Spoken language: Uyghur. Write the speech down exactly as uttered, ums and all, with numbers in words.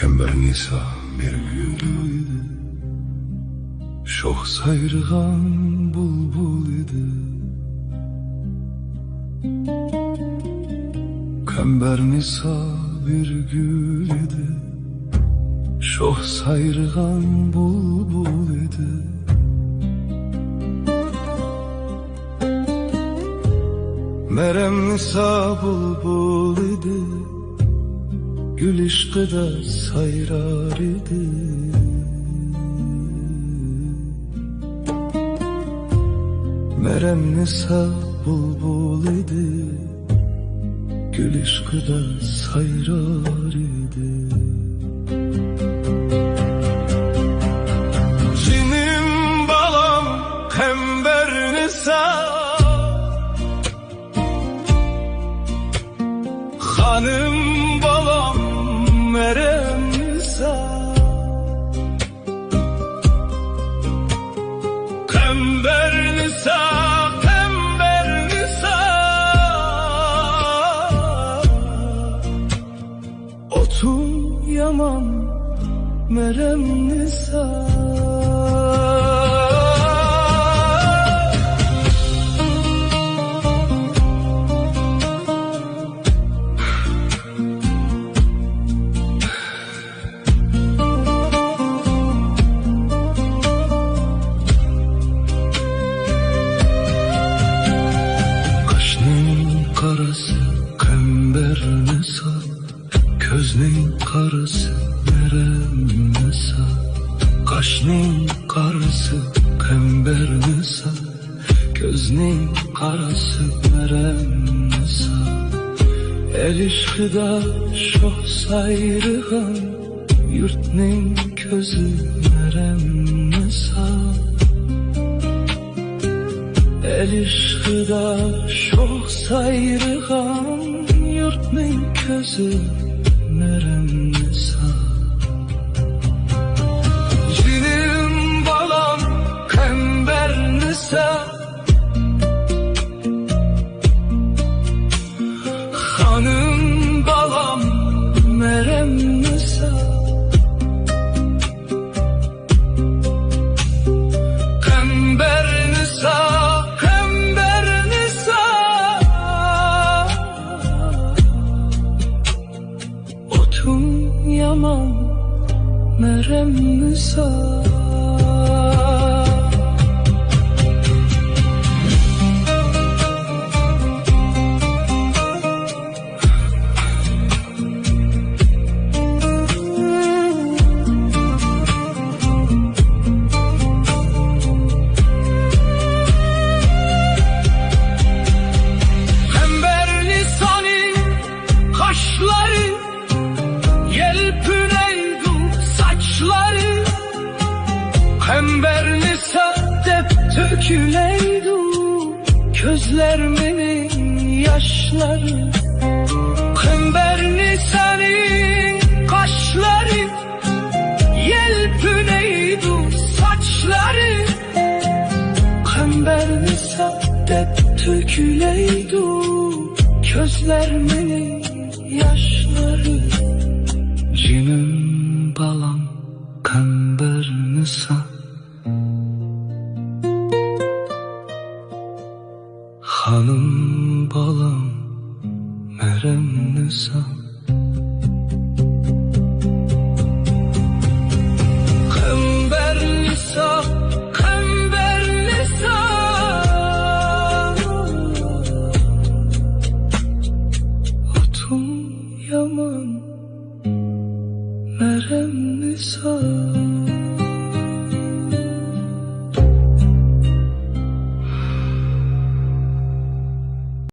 قەمبەرنىسا بىر گۈل ئىدى، شوخ سايرىغان بۇلبۇل ئىدى. قەمبەرنىسا بىر گۈل ئىدى، شوخ سايرىغان بۇلبۇل ئىدى. مەرەمنىسا بۇلبۇل ئىدى، گۈل ئىشقىدا سايرار ئىدى. مەرەمنىسا بۇلبۇل ئىدى، گۈل ئىشقىدا سايرار ئىدى. جېنىم بالام قەمبەرنىسا، خانىم بالام مەرەمنىسا. قەمبەرنىسا، قەمبەرنىسا، ئوتۇن يامان مەرەمنىسا. قاشنىڭ قارىسى قەمبەرنىسا، كۆزنىڭ قارىسى مەرەمنىسا. قاشنىڭ قارىسى قەمبەرنىسا، كۆزنىڭ قارىسى مەرەمنىسا. ئەل ئىشقىدا شوخ سايرىغان يۇرتنىڭ كۆزى مەرەمنىسا. ئەل ئىشقىدا شوخ سايرىغان يۇرتنىڭ كۆزى مەرەمنىسا. جېنىم بالام قەمبەرنىسا، خانىم بالام مەرەمنىسا. قەمبەرنىسا، قەمبەرنىسا، ئوتۇن يامان مەرەمنىسا. قەمبەرنىسانىڭ قاشلىرى يەلپۈنەيدۇ ساچلىرى، قەمبەرنىسا دەپ تۆكۈلەيدۇ كۆزلەرنىڭ ياشلىرى. قەمبەرنىسانىڭ قاشلىرى يەلپۈنەيدۇ ساچلىرى، قەمبەرنىسا دەپ تۆكۈلەيدۇ كۆزلەرنىڭ ياشلىرى. جېنىم بالام قەمبەرنىسا، خانىم بالام مەرەمنىسا. قەمبەرنىسا، قەمبەرنىسا، ئوتۇن يامان مەرەمنىسا.